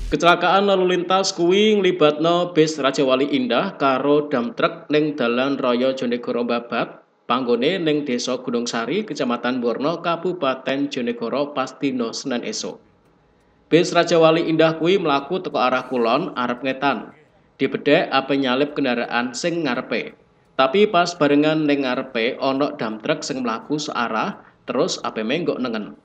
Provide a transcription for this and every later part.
Kecelakaan lalu lintas kuwi nglibatno bis Rajawali Indah karo dump truck ning dalan raya Jonegoro Babat, panggone ning Desa Gunung Sari, Kecamatan Borno, Kabupaten Jonegoro pas dina Senin esuk. Bis Rajawali Indah kuwi mlaku teko arah kulon arep ngetan. Dibedhek ape nyalip kendaraan sing ngarepe. Tapi pas barengan ning ngarepe ana dump truck sing mlaku searah terus ape menggok nengen.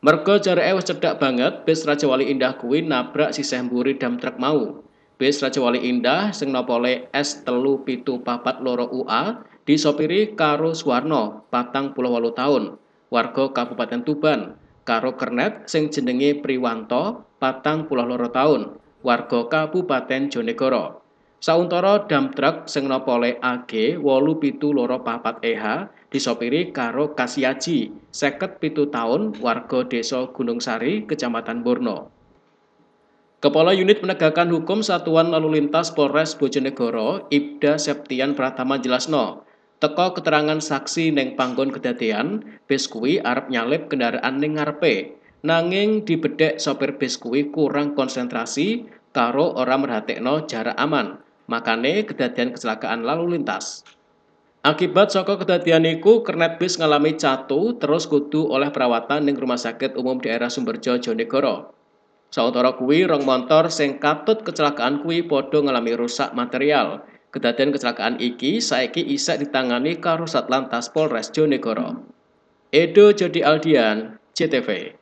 Merga jarake wis cedhak banget, bis Rajawali Indah kuwi nabrak sisih mburi dump truck mau. Bis Rajawali Indah sing nopole S3742 UA disopiri karo Suwarno, 48 taun, warga Kabupaten Tuban, karo kernet sing jenenge Priwanto, 42 taun, warga Kabupaten Jonegoro. Sauntara dump truck sing nopole AG 8724 EH disopiri karo Kasiaji, 57 taun, warga Desa Gunung Sari, Kecamatan Borno. Kepala Unit Penegakan Hukum Satuan Lalu Lintas Polres Bojonegoro, Ipda Septian Pratama jelasno, teko keterangan saksi ning panggon kedadean, bis kuwi arep nyalip kendaraan ning ngarepe. Nanging dibedhek sopir bis kuwi kurang konsentrasi karo ora merhatekno jarak aman. Makane kedadean kecelakaan lalu lintas. Akibat saka kedadian iku, kernet bis ngalami catu terus kudu oleh perawatan ning Rumah Sakit Umum Daerah Sumberjo Jonegoro. Sauntara kuwi rong montor sing katut kecelakaan kuwi padha ngalami rusak material. Kedadean kecelakaan iki saiki isih ditangani karo Satlantas Polres Jonegoro. Edo Jodi Aldian, JTV.